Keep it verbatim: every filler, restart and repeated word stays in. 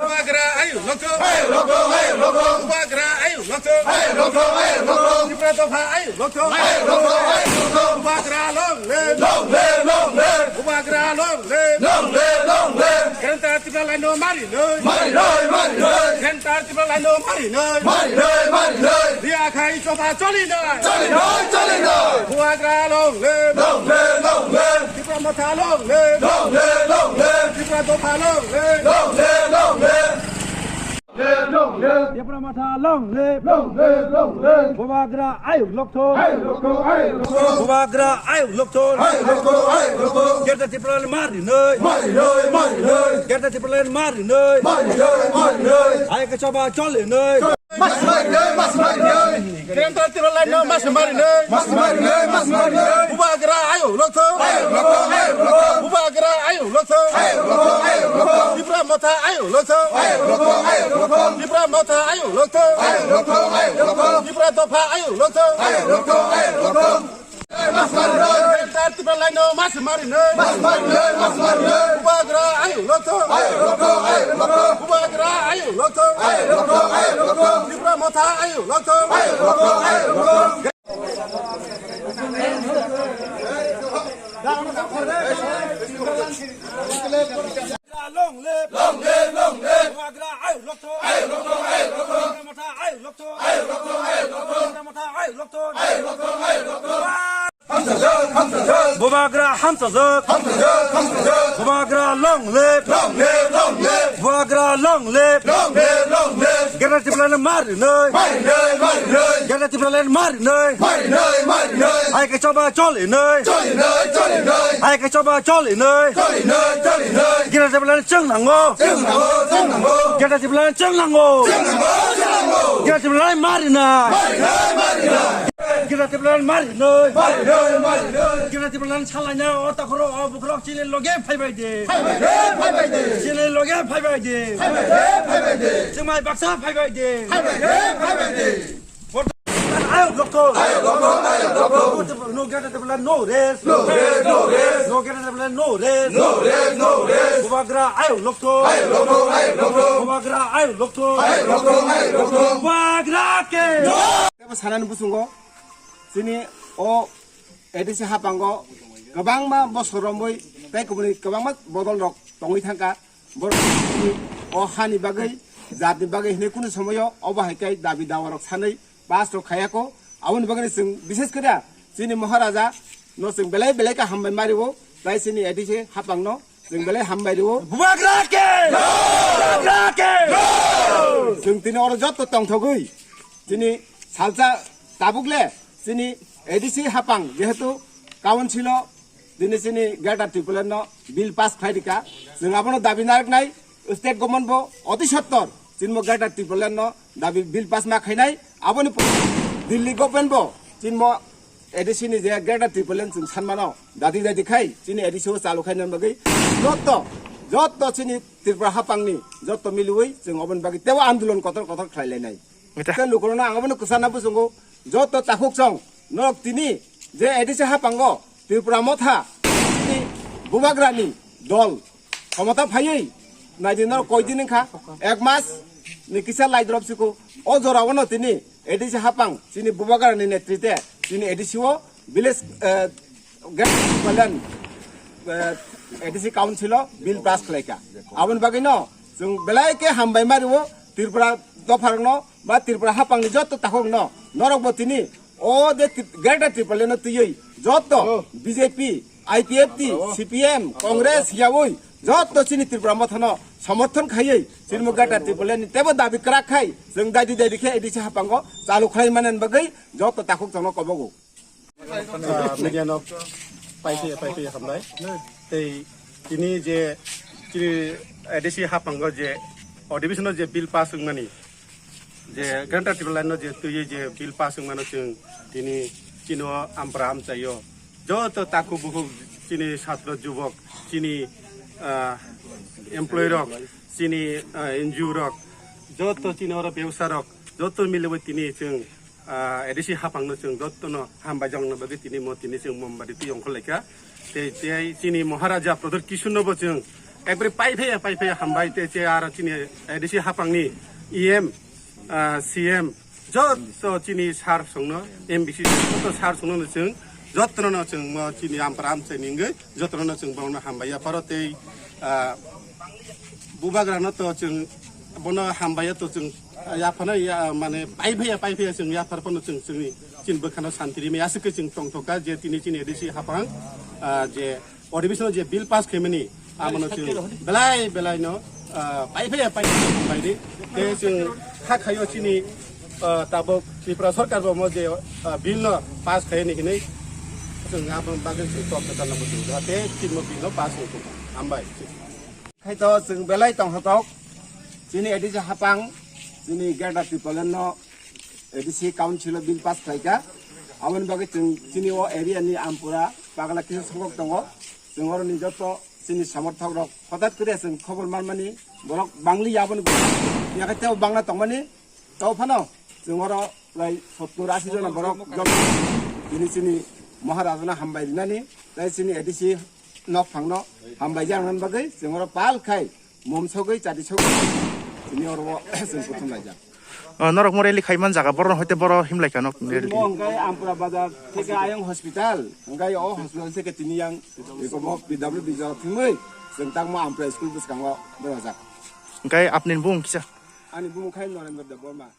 Bubagra ayo lokto. Ayo lokto, ayo lokto. Bubagra ayo lokto. Ayo lokto, ayo lokto. Tipra dopha ayo lokto. Ayo lokto, ayo lokto. Bubagra long live. Long live, long live. Bubagra long live. Long live, long live. Greater Tipraland no mari noi. Mari noi, mari noi. Greater Tipraland no mari noi. Mari noi, mari noi. Riya khai choba choli noi. Choli noi, choli noi. Bubagra long live. Long live, long live. Tipra Motha long live. Long live, long live. Tipra dopha long live. Long live, long live. Long live, long live. Tipra Motha long live. Long live, long live. Bubagra ayuk lokto. Ayuk lokto, ayuk lokto. Bubagra ayuk lokto. Ayuk lokto, ayuk lokto. Greater Tipraland mari noi. Mari noi, mari noi. Greater Tipraland mari noi. Mari noi, mari noi. Ayuk choba choli noi. Mas mari noi, mas mari noi. Greater Tipraland no mas mari noi. Mas mari noi, mas mari noi. Bubagra ayuk lokto. Ayuk lokto, ayuk lokto. Bubagra ayuk lokto. Ayuk lokto, ayuk lokto. Tipra Motha ayuk lokto. Ayuk lokto, ayuk lokto. Tipra Motha ayuk lokto. Ayuk lokto, ayuk lokto. Tipra dopha ayuk lokto. Ayuk lokto, ayuk lokto. Greater Tipraland no mas mari noi. Mas mari noi, mas mari noi. Bubagra ayuk lokto. Ayuk lokto, ayuk lokto. Bubagra ayuk lokto. Ayuk lokto, ayuk lokto. Tipra Motha ayuk lokto. Ayuk lokto, ayuk lokto. Long live! Long live, long live! Bubagra ayuk lokto! Ayuk lokto, ayuk lokto! Tipra Motha ayuk lokto! Ayuk lokto, ayuk lokto! Tipra Motha ayuk lokto! Ayuk lokto, ayuk lokto! Hamsajak, hamsajak! Bubagra hamsajak! Hamsajak, hamsajak! Bubagra long live! Long live, long live! Bubagra long live! Long live, long live! Greater Tipraland mari noi! Mari noi, mari noi! Greater Tipraland mari noi! Mari noi, mari noi! Ayuk choba choli noi! Choli noi, choli noi! Ayuk choba choli noi! Choli noi, choli noi! Greater Tipraland chwng nango! Chwng nango, chwng nango! Greater Tipraland chwng nango! Chwng nango, chwng nango! Greater Tipraland mari noi! Mari noi, mari noi! Greater Tipraland mari noi! Mari noi, mari noi! Greater Tipraland salaina o takhoro o bukhorok chini loge phaibai de! Phaibai de, phaibai de! Chini loge phaibai de! Phaibai de, phaibai de! Chwngmai baksa phaibai de! Phaibai de, phaibai de! Ayuk lokto. Ayuk lokto, ayuk lokto. No Greater Tipraland, no rest. No rest, no rest. No Greater Tipraland, no rest. No rest, no rest. Bubagra ayuk lokto. Ayuk lokto, ayuk lokto. Bubagra ayuk lokto. Ayuk lokto, ayuk lokto. Bubagra ke. Tebo sanani busungo, chini o A D C hapango kwbangma bosor romwi tei kubuni kwbangma bodol rok tongwi thangkha. Borok o hani bagwi, jatni bagwi hinwi kunu somoyo obo hai khe dabi dawa rok sanwi pass rok khayako. Aboni bagwi chwng bishes khe da chini Maharaja no chwng belai belai khe hambai mario, tai chini A D C hapang no chwng belai hambai rio. Bubagra ke! Bubagra ke! Chwng tini oro jotto tongthogwi chini salsa tabuk le chini A D C hapang jehetu council o Tini chini Greater Tipraland no bill pass khlai rika. Chwng abono dabi narwknai, state government bo oti sottor chini bo Greater Tipraland no dabi bill pass ma khainai. Aboni pore Delhi government bo chini bo A D C ni je Greater Tipraland chwng sanmano dadi dadi khai chini A D C o chalu khaina bagwi jotto, jotto chini Tripura hapangni jotto miliwi chwng oboni bagwi tebo andolon kotor kotor khlai lainai. Mita. Tei lukurokno ang abono kwchana bwsongo, joto takhuk chwng norok tini je A D C hapango Tripura Motha ni Bubagrani dol khomota phaiwi naidi norok koidin wngkha, ek mas ni kisa lai drop siko. O jorao no tini A D C hapang chini Bubagrani netrite chini A D C o village, eh, Greater Tipraland, eh, A D C council o bill pass khlaikha. Aboni bagwi no chwng belai khe hambai mario Tripura dopharokno ba Tripura hapangni joto takhukno. Norokbo tini o je Tri-, Greater Tipralandno twiwi joto B J P, I P F T, C P M, Congress hiyawi joto chini Tripura Mothano somorthon khaiwi chini Greater Tipralandni tebo dabi kwrak khai chwng daidi daidi khe A D C hapango chalu khlai manani bagwi joto takhuk chwngno kobogo. Ah, media no paiphi paiphi hambai. Tei tini je chini A D C hapango je adhibeshon o je bill pass wngmani, je Greater Tipraland no je twiwi je bill pass wngmano chwng tini chino ampra amchaio. Joto takhuk bukhuk chini satro jubok, chini, ah, employee rok, chini, ah, N G O rok, joto chini oro bebsa rok, joto miliwi tini chwng ah, A D C haphangno chwng jotono hambai jakna bagwi tini mo tini chwng mombati twi ongkhorlaikha. Tei, tei chini Maharaja Pradyut Kishore no bo chwng Ekbari paiphaya, paiphaya hambai te che aro chini A D C hapangni E M, ah, C M, joto chini sir songno, M B C joto sir songno chwng jotono no chwng mo chini ampra amchai ningwi jotono no chwng bono hambai ya pharo tei, ah, bubagrano to chwng bono hambai ya to chwng yaphano ya mane paiphaya, paiphaya chwng yaphar phano chwng chwngni chini bwkhano santi rimwi aswk khe chwng tongthokha je tini chini A D C hapang, ah, je Odibisino je bill pass khaimani, amono chwng belai belai no, ah, paiphaya paiphaya hambai di. Tei chwng kha khaio chini, ah, tabuk Tripura Sarkar bo mo je, ah, bill no pass khaini hinwi chwng aboni bagwi chwng tok kwtal no muchungo. Tei chini mo bill no pass wngkha. Hambai. Khai to chwng belai tongthotok. Chini A D C hapang, chini Greater Tipraland no A D C Council o bill pass khlaikha. Aboni bagwi chwng chini o area ni ampura pagla kisa songkok tongo. Chwng oroni joto chini somorthok rok hothat kre chwng khobor manmani borok bangli ya aboni bagwi. Yakhai tebo bangla tongmani to phano chwng oro prai sottur ashi jona borok joto tini chini Maharajano hambai rinani tei chini A D C nok phangno hambai jak nani bagwi chwng oro pal khai mom sogwi chati sogwi chini oro chwng kuthum laijak. O, norok mo rally khai man jaga, borok hoite boro himlai kha nok rally. Mo hwnkhe Ampura bazar theke ayang hospital, hwnkhe o hospital theke tini yang eko mo P W D jora thwngwi chwng tangmo Ampura school bwskango berajak. Hwnkhe apni bung kisa? Ani bumung khai Norendra Debbarma.